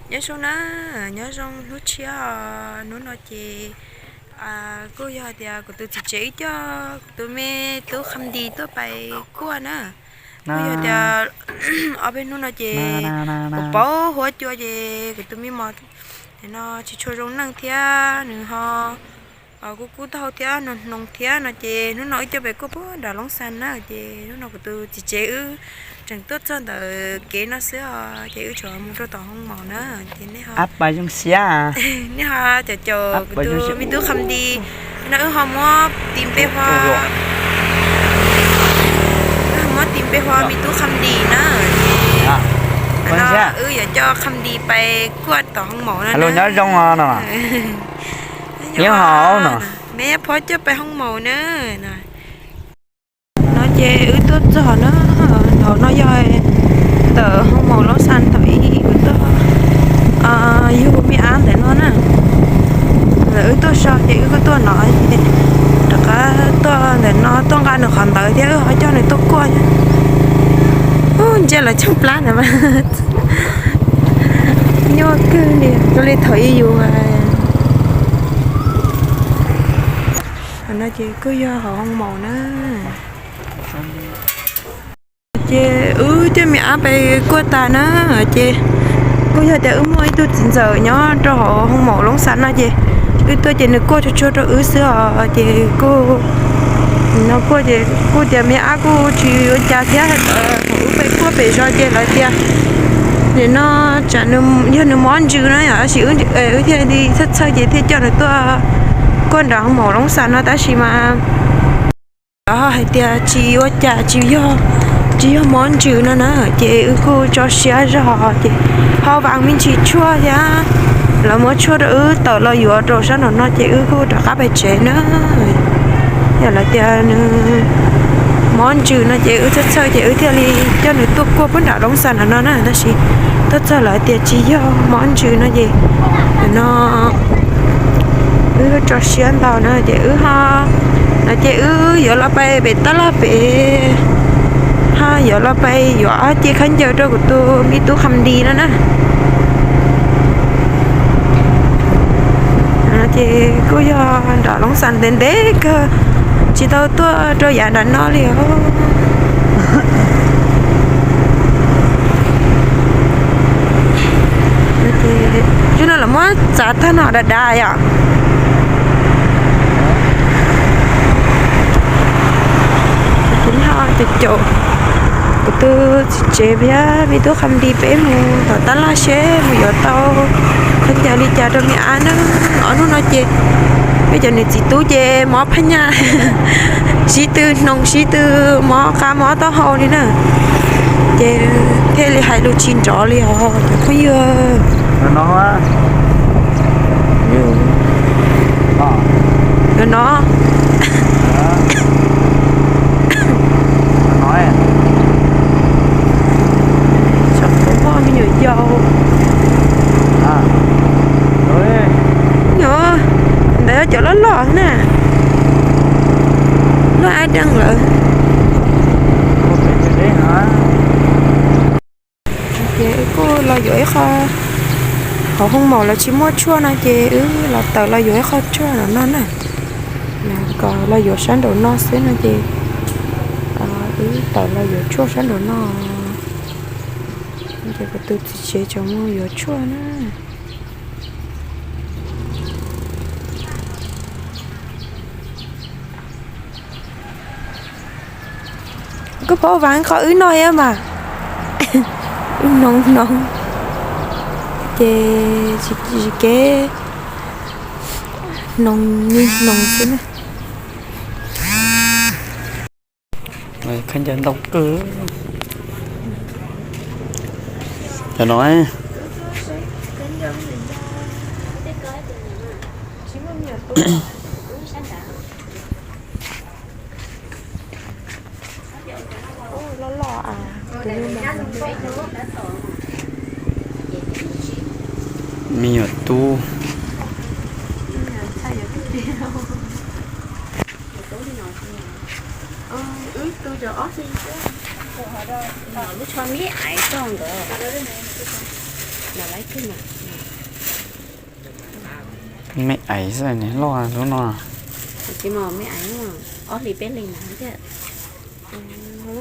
Nyob zoo na, nyob zoo hnub tshiab. Hnub no ces kuj yog tias kuv tus txiv tsev wb coj kuv tus me tub Kham Dis tuaj pais kuaj na. Kuj yog tias ob peb hnub no ces kuv paub huab cua ces kuv tus me mos no tsis tshua zoo neej thiab nws ho kuj kub taub hau thiab nws hnoos thiab no ces hnub no wb coj pais kuaj puag nram Loob Xas na ces hnub no kuv tus txiv tsev wb tseem tuaj txog ntawm kev no xwb os ces wb tsuas mus rau tom hoo maum na ces nej ho, nej ho caum caum kuv tus me tub Kham Dis no wb ho muab tis npe hu, wb ho muab tis npe hu me tub Kham Dis na ces no wb yuav coj Kham Dis pais kuaj tom hoo maum na. Nyob zoo no, me phob coj pais hoo maum na. No ces wb tuaj txog na, thaum no yog ntawm hoo maum Loob Xas thaum ib kuv tuaj yug me ab ntawm no na. Wb tuaj so ces wb kuj tuaj no ces rov qab tuaj ntawm no tuaj nqa nws qhov ntawd thiab wb ho coj nws tuaj kuaj. Ub, ntsia lawv tsheej plab ntawd mas nyuaj kawg li, ua li thaum ib yus no ces kuj yog hauv hoo maum na. Ces wb coj me ab pais kuaj tas na, ces kuj yog tias wb muaj ib tug txiv ntxawm nyob rau hauv hoo maum Loob Xas no ces wb tuaj ces nws kuaj tsuag tsuag rau wb xwb os ces kuj, no kuaj ces kuj tias me ab kuj tsis ua cas thiab, thaum wb pais kuaj pem zos ces lawv tias nim no tsam yog nws mob ntsws na yom, tab sis wb thiaj li txhawj txhawj ces thiaj coj nws tuaj kuaj nram hoo maum Loob Xas no tab sis mas lawv ho hais tias tsis ua cas, tsis yog, tsis yog mob ntsws no na, ces wb kuj tso siab zog ces ho vas me ntsis tshuaj thiab lawv muab tshuaj rau wb tawm los yuav rau sab nraum no ces wb kuj rov qab pais tsev na. Yog lawv tias nws mob ntsws no ces wb txhawj txhawj ces wb thiaj li coj nws tuaj kuaj puag nram Loob Xas no na, tab sis tuaj txog lawv tias tsis yog mob ntsws no ces no wb tso siab ntau na ces wb ho, no ces wb yuav los pais pem tab laj pem, ho yuav los pais yuav ob ce khaub ncaws rau kuv tus me tub Kham Dis no na. Ces kuj yog nram Loob Xas ntev ntev kawg, tsis tau tuaj rau yav nram no li os. Ces no lawv muab txav tag no dav dav yom. Ces caum kuv tus txiv tsev thiab me tub Kham Dis peb mus tom tab laj seb mus yuav tau khaub ncaws li cas rau me ab na. Ob hnub no ces peb cov niam txiv tub ces mob phab nyaj, sib tw hnoos sib tw mob qab mob taub hau li na. Ces thiaj li hais lus tsis nrov li os cov phooj ywg. Ntawm no, tsam kuv muaj me nyuam yaus. Nyuam ntawd cov loj loj na, loj ab deej lawm. Ces wb kuj los yuav ib qho, hauv hoo maum lawv tsis muaj tshuaj no ces wb los tawm los yuav ib qho tshuaj no na. Kom los yuav sab nraum no xwb no ces wb tawm los yuav tshuaj sab nraum no. Ces kuv tus txiv tsev tseem mus yuav tshuaj na. Kuj pab vas qhov wb noj thiab mas, wb hnoos hnoos ces tsis kev hnoos hnoos xwb na. Khaub ncaws ntau kawg. Cov no, me nyuam tub. Lub tsho mib aiv txog nkawd. Los lawv kiag mas. Me aiv xwb, niag loj lub no. Tsis mas me aiv, ob hlis peb hlis na thiab.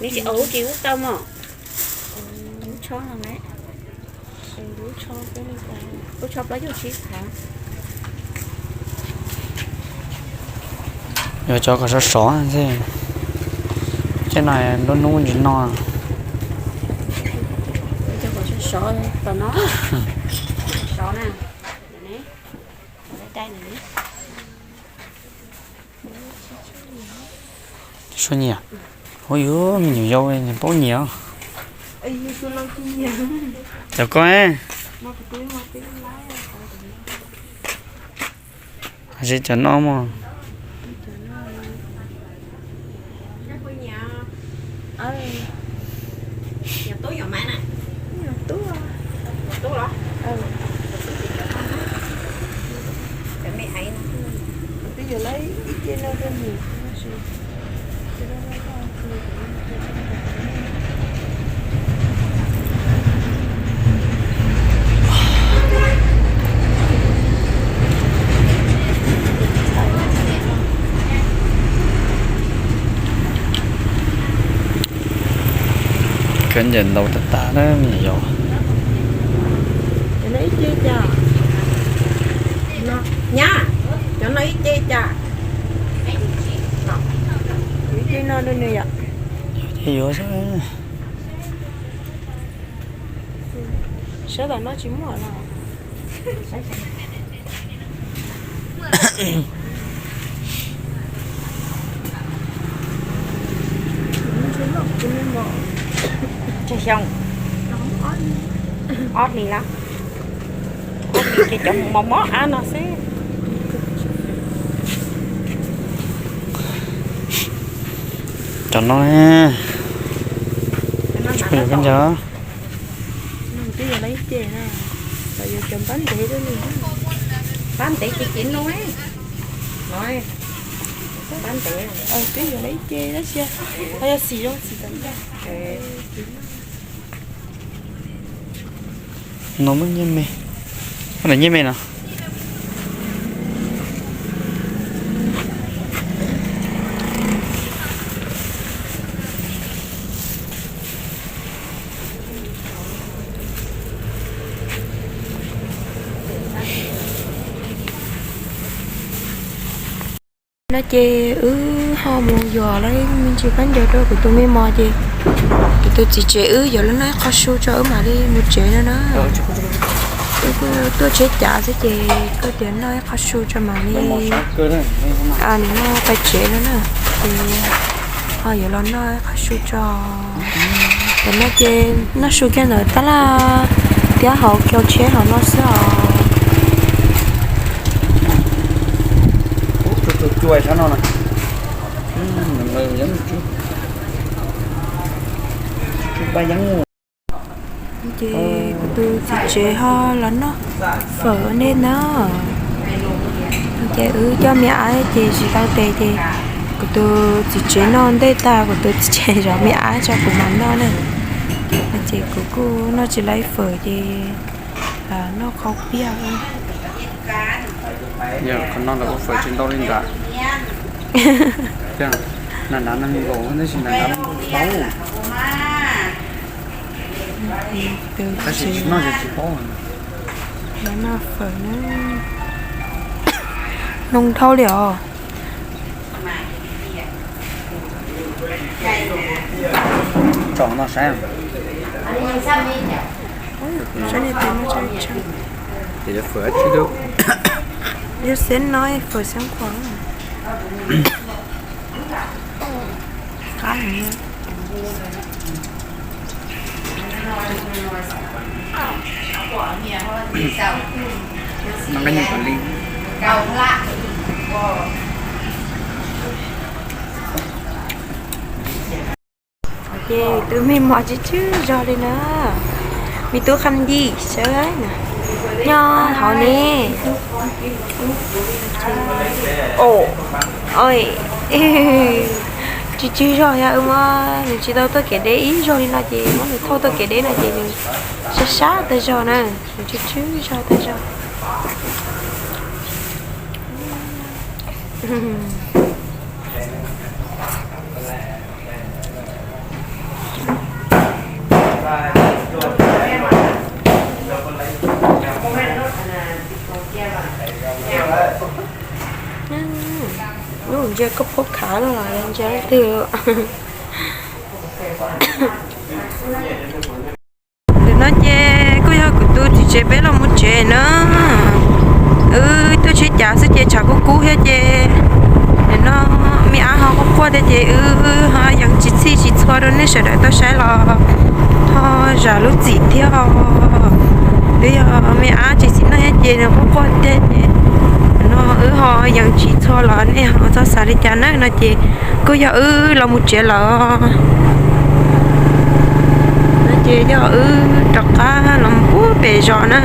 Neb tsis ua lub tsis ub tau mog. Lub tsho no, lub tsho plaub caug tsib thav. Yuav cov kom sov sov xwb. Tej no nruab hnub tsis noj. Cov kom sov sov tom no. Sov na. Sua nyiam. Ua yuav me nyuam yau nyias paub nyiam. Cov ko, es cov no mog. Khav ncaws ntau tag tag na me nyuam yaus. Cov no ib ce cas? Nyab, cov no ib ce cas? Ib ce no rau nws yom. Ces yuav xwb. Sab tom no tsis muaj los? Tsawg xyoo? Ob hlis na. Ob hlis ces cov mob mob av no xwb. Cov no, kab ncaws. Twb yuav lawv ib ce na, yuav cov npab ntev, npab ntev ces cev no, no, npab ntev. Twb yuav lawv ib ce tab sis ho yog xim zoo xim tau. No muaj nyiaj me, muaj nyiaj me no. No ces wb ho mus yuav lawv me ntsis kab ncaws rau kuv tus me mos ces kuv tus txiv tsev wb yuav los noj ib qho su tso wb mam li mus tsev no na. Wb tuaj tsheb cav xwb ces koj tias noj ib qho su tso mam li, nws noj pais tsev no na. Ces ho yuav los noj ib qho su tso. Tam no ces noj su kiag ntawd tab laj thiab hauv kiau tsheb hauv no xwb os. Ces kuv tus txiv tsev ho los noj fawm nej na. Ces wb coj me ab ces tsis tau tes ces kuv tus txiv tsev noj ntej tag kuv tus txiv tsev zov me ab tso kuv mam noj na. Ces kuv kuj noj tsis laib fawm ces noj qhau piaj. Yog qhov no lawv ua fawm tsis ntau li ntawd. Nas nav no nkaus tab sis nas nav no nkaus tau. Tab sis tsis noj ces tsis paub. Noj fawm na. Noo dhau li os. Tsom no saib. Saib niag tes no tso. Ces yuav fawm tsis tau. Yuav xeeb no fawm xeeb khuam. Qab heev. Ces tus me mos tsw tsw zog li na. Me tub Kham Yis sawv nyob hauv ne. Tsw tsw zog yog wb muab nws tsis tau tuaj kev deb ib zaug li no ces muab nws thauj tuaj kev deb no ces nws sab sab tag zog na. Nws tsw tsw zog tag zog. Lub ntsia koj phob khav los ntsia leej twg. Ntawm no ces kuj yog kuv tus txiv tsev peb los mus tsev na. Wb tuaj tsheb cav xwb ces tshav kub kub thiab ces nim no me ab ho quaj quaj thiab ces wb ho yees tsis txhij tsis txhua rau nej sawv daws tau saib los ho zam lub txim thiab. Twb yog me ab tsis xis neej thiab ces nws quaj quaj thiab ces no wb ho yees tsis txhua los nej ho txhob xav li cas na. No ces kuj yog wb los mus tsev lawm. No ces yog wb rov qab los mus pem zos na.